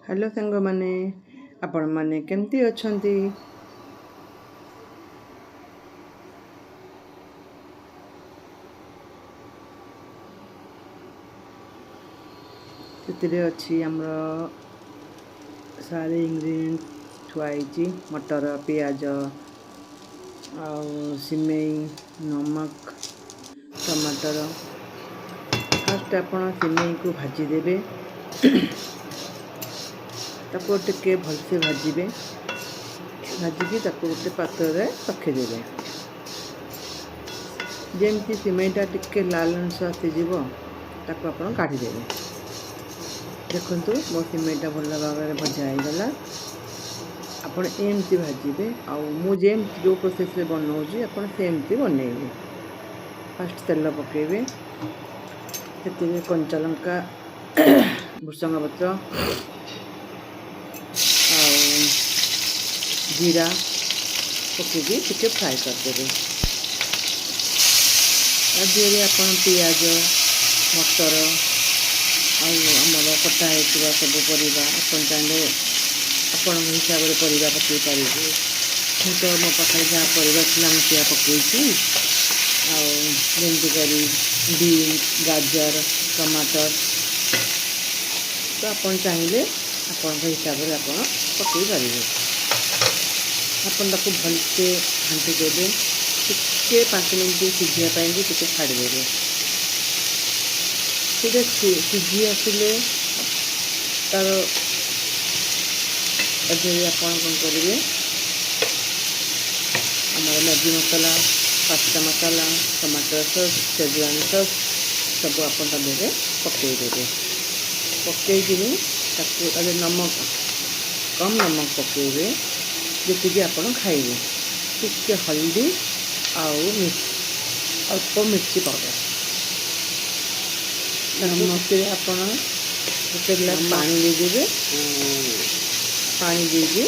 Hello ସାଙ୍ଗମାନେ, ଆପଣମାନେ କେମିତି ଅଛନ୍ତି? ସେଥିରେ ଅଛି ଆମର ସାରେ ଇନଗ୍ରିଡ଼ିଏଣ୍ଟ ଥୁଆ ହେଇଛି, ମଟର, ପିଆଜ ଆଉ ସିମେଇ, ନମକ, ଟମାଟର। ଫାଷ୍ଟ ଆପଣ ସିମେଇକୁ ଭାଜିଦେବେ। ତାକୁ ଟିକେ ଭଲସେ ଭାଜିବେ। ଭାଜିକି ତାକୁ ଗୋଟେ ପାତ୍ରରେ ରଖିଦେବେ। ଯେମିତି ସିମେଇଟା ଟିକେ ଲାଲ ଅଂଶ ଆସିଯିବ, ତାକୁ ଆପଣ କାଢ଼ିଦେବେ। ଦେଖନ୍ତୁ, ମୋ ସିମେଇଟା ଭଲ ଭାବରେ ଭଜା ହେଇଗଲା। ଆପଣ ଏମିତି ଭାଜିବେ ଆଉ ମୁଁ ଯେମିତି ଯେଉଁ ପ୍ରୋସେସ୍ରେ ବନଉଛି, ଆପଣ ସେମିତି ବନେଇବେ। ଫାଷ୍ଟ ତେଲ ପକାଇବେ, ସେଥିରେ କଞ୍ଚା ଲଙ୍କା, ଭୃସଙ୍ଗ ପତ୍ର ଆଉ ଜିରା ପକାଇକି ଟିକେ ଫ୍ରାଏ କରିଦେବେ। ତା ଦେହରେ ଆପଣ ପିଆଜ, ମଟର ଆଉ ଆମର କଟା ହେଇଥିବା ସବୁ ପରିବା, ଆପଣ ଚାହିଁଲେ ଆପଣଙ୍କ ହିସାବରେ ପରିବା ପକାଇ ପାରିବେ। ମୁଁ ତ ମୋ ପାଖରେ ଯାହା ପରିବା ଥିଲା, ମୁଁ ସେଇଆ ପକାଇଛି। ଆଉ ଯେମିତି କରି ବିନ୍ସ, ଗାଜର, ଟମାଟର। ତ ଆପଣ ଚାହିଁଲେ ଆପଣଙ୍କ ହିସାବରେ ଆପଣ ପକାଇ ପାରିବେ। ଆପଣ ତାକୁ ଭଲସେ ଘାଣ୍ଟି ଦେବେ। ଟିକେ 5 ମିନିଟ୍ ସିଝିବା ପାଇଁକି ଟିକେ ଛାଡ଼ିଦେବେ। ସେଇଟା ସିଝି ଆସିଲେ ତା'ର ତା ଦେହରେ ଆପଣ କ'ଣ କରିବେ? ଆମର ମ୍ୟାଗି ମସଲା, ପାସ୍ତା ମସଲା, ଟମାଟୋ ସସ୍, ସେଜୱାନ୍ ସସ୍ ସବୁ ଆପଣ ତା ଦେହରେ ପକାଇଦେବେ। ପକାଇକିନି ତାକୁ ତା ଦେହରେ ନମକ, କମ୍ ନମକ ପକାଇବେ, ଯେତିକି ଆପଣ ଖାଇବେ। ଟିକେ ହଳଦୀ ଆଉ ଅଳ୍ପ ମିର୍ଚି ପାଉଡ଼ର। ନମକରେ ଆପଣ ଗୋଟେ ଗ୍ଲାସ୍ ପାଣି ଦେଇଦେବେ। ପାଣି ଦେଇକି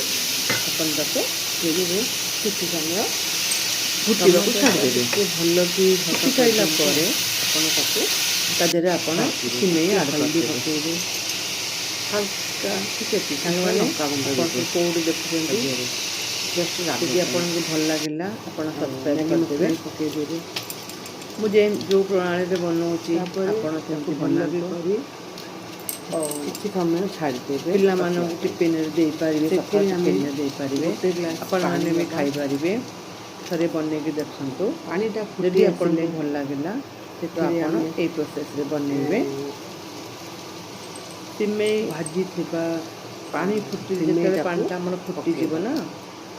ଆପଣ ତାକୁ ଦେଇଦେବେ। କିଛି ସମୟ ଫୁଟିବାକୁ ଛାଡ଼ିଦେବେ। ଟିକେ ଭଲ କି ଫୁଟି ସାରିଲା ପରେ ଆପଣ ତାକୁ ତା ଦେହରେ ଆପଣ ଭାଜିବେ। ସିମେଇ ଟିକେ ଆଡ଼୍ ହଳଦୀ କରିଦେବେ। ପକାଇବେ, ହାଲକା ଠିକ୍ ଅଛି ସାଙ୍ଗମାନେ, ଲଙ୍କାଗୁଣ୍ଡ ଆପଣ ଦେବେ କେଉଁଠୁ ତା ଦେଖୁଛନ୍ତି? ଦେହରେ ଜଷ୍ଟ ରାଗ ଯଦି ପାଇଁ। ଆପଣଙ୍କୁ ଭଲ ଲାଗିଲା, ଆପଣ ଆଉ ସବସ୍କ୍ରାଇବ୍ ମ୍ୟାଗି କରିଦେବେ। ମସଲା ବି ପକାଇଦେବେ। ମୁଁ ଯେଉଁ ପ୍ରଣାଳୀରେ ବନଉଛି, ତାପରେ ଆପଣ ତାକୁ ସେମିତି ଭଲ ବି ବନାନ୍ତୁ। କରି କିଛି ସମୟ ଛାଡ଼ିଦେବେ ପିଲାମାନଙ୍କୁ ପଚିବା ପାଇଁ। ଟିଫିନରେ ଦେଇପାରିବେ, ସକାଳ ସେଥିରେ ଆମେ ଟିଫିନରେ ଦେଇପାରିବେ। ଗୋଟେ ଗ୍ଲାସ୍ ପାଣି ଆପଣମାନେ ବି ଦେବା। ଖାଇପାରିବେ। ଥରେ ବନେଇକି ଦେଖନ୍ତୁ। ପାଣିଟା ଫୁଟି ଯଦି ଆସିଲେ ଆପଣଙ୍କୁ ଭଲ ଲାଗିଲା, ତ ସେଥିରେ ଆପଣ ଆମେ ଏଇ ପ୍ରୋସେସ୍ରେ ବନେଇବେ। ସିମେଇ ଭାଜିଥିବା ପାଣି ଫୁଟି ଯେତେବେଳେ ସିମେଇଟାକୁ ପାଣିଟା ଆମର ଫୁଟିଯିବ ପକାଇଦେବା। ନା,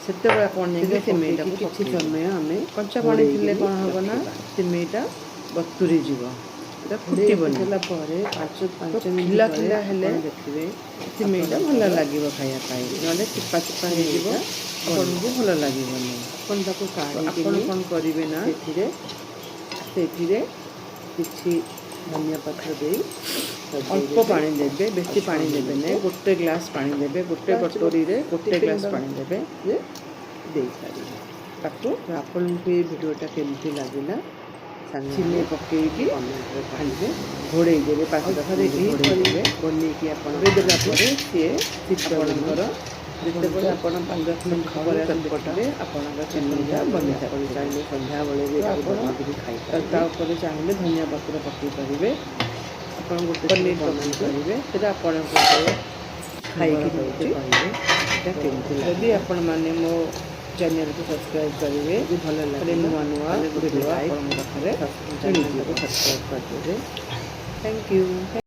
ସେତେବେଳେ ଆପଣ ଯାଇକି ସେଥିରେ ପକାଇକି ସିମେଇଟାକୁ କିଛି ପକାଇବେ। ସମୟ ଆମେ କଞ୍ଚା ପାଣି ଥିଲେ ଘୋଡ଼େଇକିନି କ'ଣ ହେବ ନା, ରଖିବା। ସିମେଇଟା ବତୁରି ଯିବ, ସେଟା ଘୋଡ଼େଇ ରଖି ଫୁଟିବନି। ସାରିଲା ପରେ ପାଞ୍ଚ ତ ପାଞ୍ଚ ମିନିଟ୍ ଖିଲା ପରେ ଖିଲା ହେଲେ ଆପଣ ଦେଖିବେ, ସିମେଇଟା ଭଲ ଆପଣଙ୍କର ଲାଗିବ ଖାଇବା ପାଇଁ। ନହେଲେ ଚିପା ଚିପା ହେଇଯିବ, ସିମେଇଟା ଆପଣଙ୍କୁ ଭଲ ବନିସାରିବ। ଲାଗିବନି। ଆପଣ ତାକୁ ତ ଆପଣ କାଢ଼ିକିନି କ'ଣ କରିବେ ନା, ସେଥିରେ ସେଇଥିରେ କିଛି ଧନିଆ ପତ୍ର ଦେଇ ସଜେଇ ଅଳ୍ପ ଦେବେ ପାଣି ଦେବେ, ଆଉ ବେଶୀ ପାଣି ଦେବେନି। ଛୁଆମାନଙ୍କୁ ଗୋଟେ ଗ୍ଲାସ୍ ପାଣି ଦେବେ, ଗୋଟେ ଲଞ୍ଚ କଟୋରୀରେ ବକ୍ସ, ଗୋଟେ ଟିଫିନ୍ ଗ୍ଲାସ୍ ପାଣି ଦେବେ। ବକ୍ସରେ ଦେଇପାରିବେ। ତାକୁ ତ ଆପଣଙ୍କୁ ଏଇ ଭିଡ଼ିଓଟା କେମିତି ଲାଗିଲା ସାଙ୍ଗମାନେ, ସିମେଇ ପକାଇକି କମେଣ୍ଟରେ କହିବେ। ଘୋଡ଼େଇ ଦେବେ। ପାଞ୍ଚ ଆଉ ଦଶ ଥରେ ମିନିଟ୍ ଘୋଡ଼େଇ ଏହିପରି ଦେବେ। ବନେଇକି ଆପଣ ଘୋଡ଼େଇ ଦେଲା ଖାଆନ୍ତୁ। ପରେ ସିଏ ଶୀତ ଦିନ ଆପଣଙ୍କର ଯେତେବେଳେ ଆପଣଙ୍କୁ ଆପଣ 5-10 ମିନିଟ୍ ସକାଳୁ ପରେ ଆସି ଚଟପଟା ଦେଖିବେ, ଆପଣଙ୍କ ସିମେଇଟା ସନ୍ଧ୍ୟାବେଳେ ବନି ଆପଣ ସାରିଥିବ। ଚାହିଁଲେ ସନ୍ଧ୍ୟାବେଳେ ବି ତ ଏଟାକୁ ଆପଣ ବନେଇକିରି ତା ଖାଇପାରିବେ। ଉପରେ ଚାହିଁଲେ ଧନିଆ ପତ୍ର ପକାଇ ପାରିବେ, ଆପଣ ଗୋଟେ ଥର ପନିର ପକାଇ ବନାନ୍ତୁ, ପାରିବେ। ସେଇଟା ଆପଣଙ୍କ ଉପରେ ଖାଇକିରି ନିର୍ଭର ମୋତେ କରୁଛି। କହିବେ ଏଇଟା ତ କେମିତି ଯଦି ଲାଗିଲା। ଆପଣମାନେ ମୋ ଚ୍ୟାନେଲକୁ ସବସ୍କ୍ରାଇବ୍ କରିବେ, ଯଦି ଭଲ ତାହେଲେ ଲାଗିଲା, ନୂଆ ନୂଆ ତାହେଲେ ଗୋଟେ ଭିଡ଼ିଓ ଲାଇକ୍, ଆପଣଙ୍କ ପାଖରେ ଚ୍ୟାନେଲଟାକୁ ମିଳିଯିବ। ସବସ୍କ୍ରାଇବ୍ କରିଦେବେ। Thank you.